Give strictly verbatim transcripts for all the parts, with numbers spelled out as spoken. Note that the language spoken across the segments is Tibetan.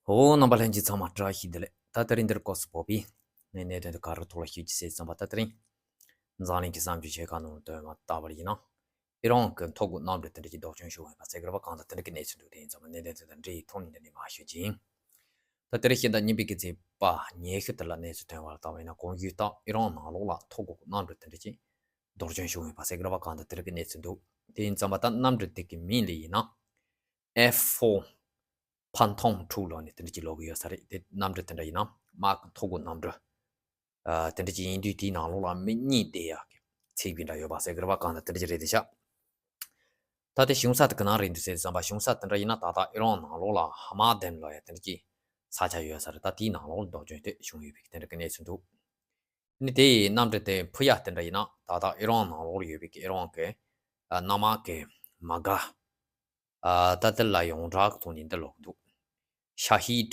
འོ། རྣམ་པ་ལྷན་རྒྱས་ཚང་མ་བཀྲ་ཤིས་བདེ་ལེགས། ད་དེ་རིང་འདིར་སྐབས་སུ་བབས་པའི་ངས་གནད་དོན་དེ་ག་རེ་ཐོག་ལ་ཞུ་རྒྱུ་ཟེར་ཙམ་པ། ད་དེ་རིང་འཛམ་གླིང་གི་བསམ་བློ་ཆེ་ཁག་ནང་བཏོན་པ་ལྟ་བུར་ཡིན་ན། ཨི་རན་གྱི་མཐོ་སྒང་གནམ་གྲུ་དེ་འདྲ་ཅིག་ལྡོག་སྐྱོན་བྱུང་ཡོད་པ་ཟེར་གྱི་རེད་པ། གང་ལྟར་དེ་འདྲ་གི་གནས་ཚུལ་འདུག་དེ་ཡིན་ཙམ་པ་གནད་དོན་དེ་དང་འབྲེལ་ཡོད་ཐོག་ནས་འདི་ནས་མར་ཞུ་རྒྱུ་ཡིན། ད་དེ་རིང་ཕྱི་ཟླ་གཉིས་པའི་གི་ཚེས་པ་ཉི་ཤུ་དེ་ལ་གནས་ཚུལ་ཐོན་པ་ལ་ལྟ་བ་ཡིན་ན། གོང་ཞུས་ལྟར་ཨི་རན་ནང་ལོགས་ལ་མཐོ་སྒང་གནམ་གྲུ་དེ་འདྲ་ཅིག་ལྡོག་སྐྱོན་བྱུང་ཡོད་པ་ཟེར་གྱི་རེད་པ། གང་ལྟར་དེ་འདྲ་གི་གནས་ཚུལ་འདུག་དེ་ཡིན་ཙམ་པ་ད་གནམ་གྲུ་དེ་གི་མིང་ལ་ཡིན་ན། F four Phantom two ལབ་ནས་དེ་འདྲ་ཅིག་ལབ་ཀྱི་ཡོད་ས་རེད། དེ་གནམ་གྲུ་དེ་འདྲ་ཡིན་ན་དམག་གི་མཐོ་སྒང་གནམ་གྲུ། ཨ། དེ་འདྲ་ཅིག་ཡིན་དུས་དེའི་ནང་ལོགས་ལ་མི་གཉིས་བསྡད་ཡག་གི་ཚད་གཞི་འདྲ་ཡོད་པ་ཟེར་གྱི་རེད་པ། གང་ལྟར་དེ་འདྲ་ཅིག་རེད་དེ་ཤག་ད་དེ་བྱུང་ས་དེ་ག་ན་རེད་འདུག་ཟེར་བསམ་པ། བྱུང་ས་དེ་འདྲ་ཡིན་ན་ད་ལྟ་ཨི་རན་ནང་ལོགས་ལ་ཧ་མ་དན་ལབ་ཡག་དེ་འདྲ་ཅིག་ས་ཆ་ཡོད་ས་རེད། ད་དེའི་ནང་ལོགས་ལ་ལྡོག་སྐྱོན་དེ་བྱུང་ཡོད་པའི་དེ་འདྲ་གི་གནས་ཚུལ་འདུག་ནི་དེ་ཡི་གནམ་གྲུ་དེ་འཕུར་ཡག་དེ་འདྲ་ཡིན་ན་ད་ལྟ་ཨི་རན་ནང་ལོགས་ལ་ཡོད་པའི་གི་ཨི་རན་གི་ཨ་གནམ་དམག་གི་མ་ག་ཨ་ད་དེ་ལ་ཡོངས་གྲགས་ཐོག་ནས་འདི་ལབ་ཀྱི་འདུག་ཤ་ཧིད་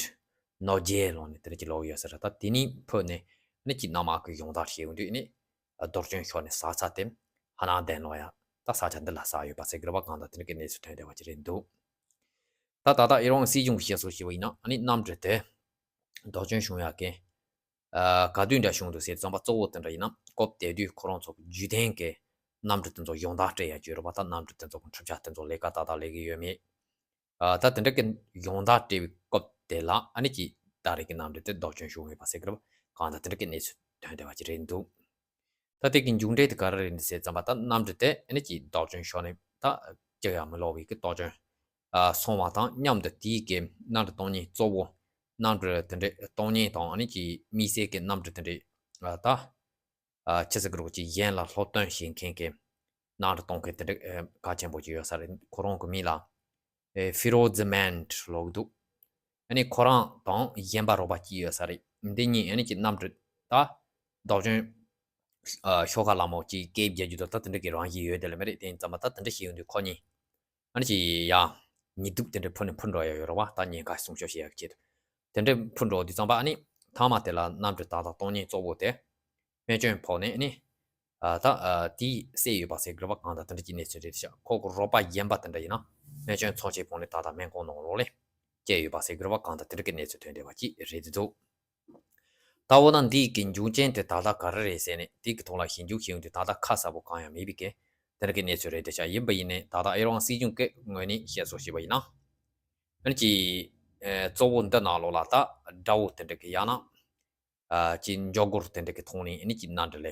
ནོ་ཇེ་ལབ་ནས་དེ་འདྲ་ཅིག་ལབ་ཀྱི་ཡོད་ས་རེད། ད་དེ་ནས་འཕུར་ནས་ནི་ཅིག་གནམ་དམག་གི་སྦྱོང་བརྡར་བྱེད་ཡོང་དུས་ནི་ཨ་རྡོ་རྐྱེན་ཤོར་ནས་ས་ཆ་དེ་ཧ་ན་དན་ལབ་ཡག་ད་ས་ཆ་འདི་ལ་ཟགས་ཡོད་པ་ཟེར་གྱི་རེད་པ། གང་ལྟར་དེ་འདྲ་གི་གནས་ཚུལ་ཐོན་བསྡད་པ་ཅིག་རེད་འདུག་ད་ད་ལྟ་ཨི་རན་སྲིད་གཞུང་གི་བཤད་སྲོལ་བྱས་པ་ཡིན་ན། ཨ་ནི་གནམ་གྲུ་དེ་ལྡོག་སྐྱོན་བྱུང་ཡག་གི་ཨ་ག་དུས་འདྲ་བྱུང་འདུག་ཟེར་བསམ་པ། གཙོ་བོ་དེ་འདྲ་ཡིན་ན་སྐབས་དེ་དུས་ཁོ་རང་ཚོ་གི་བརྒྱུད་ལྡན་གྱི་གནམ་གྲུ་དེ་ཚོ་སྦྱོང་བརྡར་སྤྲད་ཡག་ཅིག་ཡོད་རེད་པ། ད་གནམ་གྲུ་དེ་ཚོ་གི་འཕུར་ཆས་དེ་ཚོ་ལས་ཀ་ཏག་ཏག་ལས་ཀྱི་ཡོད་མེད། ཨ་ད་དེ་འདྲ་གི་སྦྱོང་བརྡར་སྤྲད་པའི་སྐབས་དེ་ལ་ཨ་ནི་ཅིག་ད་རེས་ཀྱི་གནམ་གྲུ་དེ་ལྡོག་སྐྱོན་བྱུང་ཡོད་པ་ཟེར་གྱི་རེད་པ། གང་ལྟར་དེ་འདྲ་གི་གནས་ཚུལ་ཐོན་བསྡད་པ་ཅིག་རེད་འདུག་ད་དེ་གི་མཇུག་འབྲས་དེ་ག་རེ་རེད་འདུག་ཟེར་བསམ་པ། ད་གནམ་གྲུ་དེ་ཨ་ནི་ཅིག་ལྡོག་སྐྱོན་ཤོར་ནས་ད་ཅི་ཡང་མི་ལོག་པའི་གི་ལྡོག་སྐྱོན་ཨ་སོང་བ་དང་མཉམ་དུ། དེའི་གི་གནམ་གྲུ་གཏོང་མཁན་གཙོ་བོ། གནམ་གྲུ་དེ་འདྲའི་གཏོང་མཁན་དང་ཨ་ནི་ཅིག་དམིགས་བསལ་གྱི་གནམ་གྲུ་དེ་འདྲའི་ཨ་ད་ཨ་ཆི་ཟེར་གྱི་རེད། ཅིག་གཞན་ལ་སློབ་སྟོན་བྱེད་མཁན་གྱི་གནམ་གྲུ་གཏོང་མཁན་དེ་འདྲ་ཨ་གལ་ཆེན་པོ་ཅིག་ཡོད་ས་རེད། ཁོ་རང་གི་མིང་ལ་ཨེ་ཧྥི་རོ་ཛི་མན་ལབ་ཀྱི་འདུག་ཨ་ནི་ཁོ་རང་དང་གཞན་པ་རོགས་པ་གཅིག་ཡོད་ས་རེད། འདི་གཉིས་ཨ་ནི་ཅིག་གནམ་གྲུ་ད་ལྡོག་སྐྱོན་ཨ་ཤོག་ཁ་ལ་མོ་ཅིག་སྐད་རྒྱག་རྒྱུ་དང་ད་དེ་འདྲ་གི་རང་བཞིན་ཡོད་དེ་ལ་མ་རེད། དེ་ཡིན་ཙམ་པ་ད་དེ་འདྲ་བྱེད་ཡོང་དུས་ཁོ་གཉིས་ཨ་ནི་ཅིག་ཡ་ཉི་གདུགས་དེ་འདྲ་འཕུར་ནས་འཕུར་འགྲོ་ཡ་ཡོད་རེད་པ། ད་ཉེན་ཁ་སྲུང་སྐྱོབ་བྱེད་ཡ་གི་ཆེད་དུ། དེ་འདྲ་འཕུར་འགྲོ་དུས་ཙམ་པ་ཨ་ནི་མཐའ་མ་དེ་ལ་གནམ་གྲུ་ད་ལྟ་གཏོང་མཁན་གཙོ་བོ་དེ་རྨས་སྐྱོན་ཕོག་ནས་ཨ་ནི་ཨ་ད་ཨ་དེ་བསད་ཡོད་པ་ཟེར་གྱི་རེད་པ། གང་ལྟར་དེ་འདྲ་གྱི་གནས་ཚུལ་རེད་ཤག་ཁོ་གི་རོགས་པ་གཞན་པ་དེ་འདྲ་ཡིན་ན་རྨས་སྐྱོན་ཚབས་ཆེ་ཕོག་ནས་ད་ལྟ་སྨན་ཁང་ནང་ལོགས་ལ་བསྐྱལ་ཡོད་པ་ཟེར་གྱི་རེད་པ། གང་ལྟར་དེ་འདྲ་གི་གནས་ཚུལ་ཐོན་བསྡད་པ་ཅིག་རེད་འདུག་ད་འོ་ན་འདི་གི་མཇུག་རྐྱེན་དེ་ད་ལྟ་ག་རེ་རེད་ཟེར་ནས་དེ་གི་ཐོག་ལ་ཞིབ་འཇུག་བྱེད་ཡོང་དུས་ད་ལྟ་ཁ་གསལ་པོ་གང་ཡང་མེད་པའི་གི་དེ་འདྲ་གི་གནས་ཚུལ་རེད་དེ་ཤག་ཡིན་པ་ཡིན་ནའི་ད་ལྟ་ཨི་རན་སྲིད་གཞུང་གི་ངོས་ནས་བཤད་སྲོལ་བྱས་པ་ཡིན་ན། ཨ་ནི་ཅིག་ཨེ་གཙོ་བོ་འདི་ནང་ལོགས་ལ་ད་དགྲ་བོ་དེ་འདྲ་གི་ཡང་ན་ཨ་ཅིག་མགྱོགས་རྒོལ་དེ་འདྲ་གི་ཐོག་ནས་ཨ་ནི་ཅིག་གནམ་གྲུ་ལ་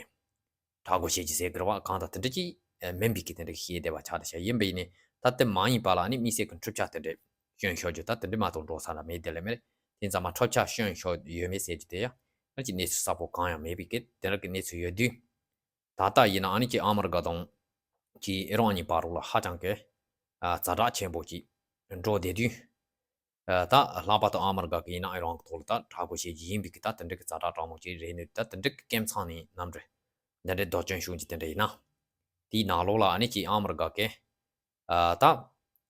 དྲག་རྒོལ་བྱེད་ཀྱི་ཟེར་གི་རེད་པ། གང་ལྟར་དེ་འདྲ་ཅིག་ཨེ་མིན་པའི་གི་དེ་འདྲ་གི་བཤད་བསྡད་པ་ཆགས་བསྡད་ཤག་ཡིན་པ་ཡིན་ནའི་ད་དེ་མ་ཡིན་པ་ལ་ཨ་ནི་དམིགས་བསལ་གི་འཕྲུལ་ཆས་དེ་འདྲ་སྐྱོན་ཤོར་རྒྱུ་ད་དེ་འདྲ་མ་གཏོགས་འགྲོ་ས་ལ་མེད་དེ་ལ་མ་རེད། དེ་ཙམ་མ་འཕྲུལ་ཆས་སྐྱོན་ཤོར་ཡོད་མེད་ཟེར་རྒྱུ་དེ་ཡང་ཨ་ནི་ཅིག་གནས་ཚུལ་གསལ་པོ་གང་ཡང་མེད་པའི་གི་དེ་འདྲ་གི་གནས་ཚུལ་ཡོད་དུས། ད་ལྟ་ཡིན་ན་ཨ་ནི་ཅིག་ཨ་མི་རི་ཀ་དང་ཅིག་ཨི་རན་གཉིས་བར་ལ་ཧ་ཅང་གི་ཨ་ཛ་དྲག་ཆེན་པོ་ཅིག་འགྲོ་བསྡད་དུས། ཨ་ད་ལྷག་པར་དུ་ཨ་མི་རི་ཀ་གི་ཡིན་ན་ཨི་རན་གི་ཐོག་ལ་ད་དྲག་རྒོལ་བྱེད་རྒྱུ་ཡིན་པའི་གི་ད་དེ་འདྲ་གི་ཛ་དྲག་དྲག་མོ་ཅིག་རེད་ནས། ད་དེ་འདྲ་གི་ཀེམ་ཚང་ནས་གནམ་གྲུ་འདི་འདྲའི་ལྡོག་སྐྱོན་བྱུང་རྒྱུ་དེ་འདྲ་ཡིན་ན། དེའི་ནང་ལོགས་ལ་ཨ་ནི་ཅིག་ཨ་མི་རི་ཀ་གི་ཨ་ད་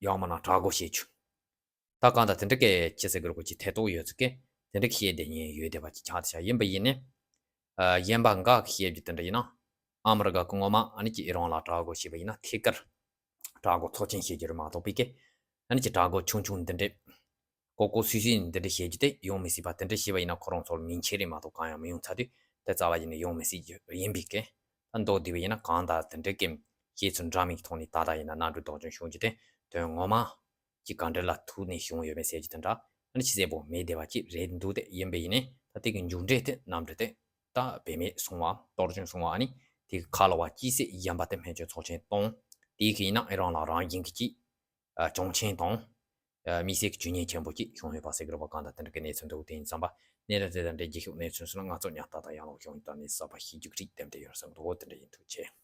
ཡང་མིན་ན་དྲག་རྒོལ་བྱེད་རྒྱུ། ད་གང་ལྟར་དེ་འདྲ་གི་ཅི་ཟེར་གི་རེད་གོ། ཅིག་ཐེ་གཏོགས་ཡོད་ཚུལ་གི་དེ་འདྲ་གི་བཤད་བསྡད་མཁན་ཡོད་བསྡད་པ་ཅིག་ཆགས་བསྡད་ཤག་ཡིན་པ་ཡིན་ནའི། ཨ་གཞན་པ་འགའ་གི་བཤད་རྒྱུ་དེ་འདྲ་ཡིན་ན། ཨ་མི་རི་ཀ་གི་ངོ་མ་ཨ་ནི་ཅིག་ཨི་རན་ལ་དྲག་རྒོལ་བྱས་པ་ཡིན་ན་ཐད་ཀར་དྲག་རྒོལ་ཚབས་ཆེན་བྱེད་རྒྱུ་རེད་མ་གཏོགས་པའི་གི་ཨ་ནི་ཅིག་དྲག་རྒོལ་ཆུང་ཆུང་འདི་འདྲས་ལྐོག་ལྐོག་སུད་སུད་འདི་འདྲས་བྱེད་རྒྱུ་དེ་ཡོང་མི་སྲིད་པ། དེ་འདྲས་བྱས་པ་ཡིན་ན་ཁོ་རང་ཚོར་མིང་ཆེ་རིགས་མ་གཏོགས་གང་ཡང་མི་ཡོང་ཚར་དུས་དེ་རྩ་བ་ཡིན་ན་ཡོང་མི་སྲིད་རྒྱུ་ཡིན་པའི་གི། ད་མདོར་བསྡུས་པ་ཡིན་ན་གང་ལྟར་དེ་འདྲའི་གི་བཤད་ཚུལ་འདྲ་མིན་གྱི་ཐོག་ནས་ད་ལྟ་ཡིན་ན་གནམ་གྲུ་ལྡོག་སྐྱོན་བྱུང་རྒྱུ་དེ་དོན་ངོ་མ་ཅིག་ག་འདྲ་ལ་ཐུག་ནས་བྱུང་ཡོད་མེད་ཟེར་རྒྱུ་དེ་འདྲ་ཨ་ནི་ཅིག་གསལ་པོ་མེད་བསྡད་པ་ཅིག་རེད་འདུག་དེ་ཡིན་པ་ཡིན་ནའི་ད་དེ་གི་མཇུག་འབྲས་དེ་གནམ་གྲུ་དེ་ད་བེད་མེད་སོང་བ། གཏོར་སྐྱོན་སོང་བ། ཨ་ནི་དེ་གི་ཁ་ལོ་བ་གཅིག་ཟེར་གཞན་པ་དེ་སྨན་བཅོས་ཚོགས་ཆེན་གཏོང་། དེ་གི་ཡིན་ན་ཨི་རན་ལ་རང་བཞིན་གྱི་ཅིག་ཨ་གྱོང་ཆེན་དང་། ཨ་དམིགས་བསལ་གྱི་ཇུས་ཉེས་ཆེན་པོ་ཅིག་བྱུང་ཡོད་པ་ཟེར་གི་རེད་པ། གང་ལྟར་དེ་འདྲ་གི་གནས་ཚུལ་འདུག་དེ་ཡིན་ཙམ་པ་གནས་སྟངས་དེ་དང་འབྲེལ་རྒྱུ་ཤོག་གནས་ཚུལ་སོང་ན་ང་ཚོ་ཉག་ཏག་ཏག་ཡང་ལོག་ཤོག་ཡིན་ད་ནས་གསར་པ་ཤེས་རྒྱུ་རིགས་དེ་འདྲ་ཡོད་བསམ་འདུག་དེ་འདྲ་ཡིན། ཐུགས་རྗེ་ཆེ།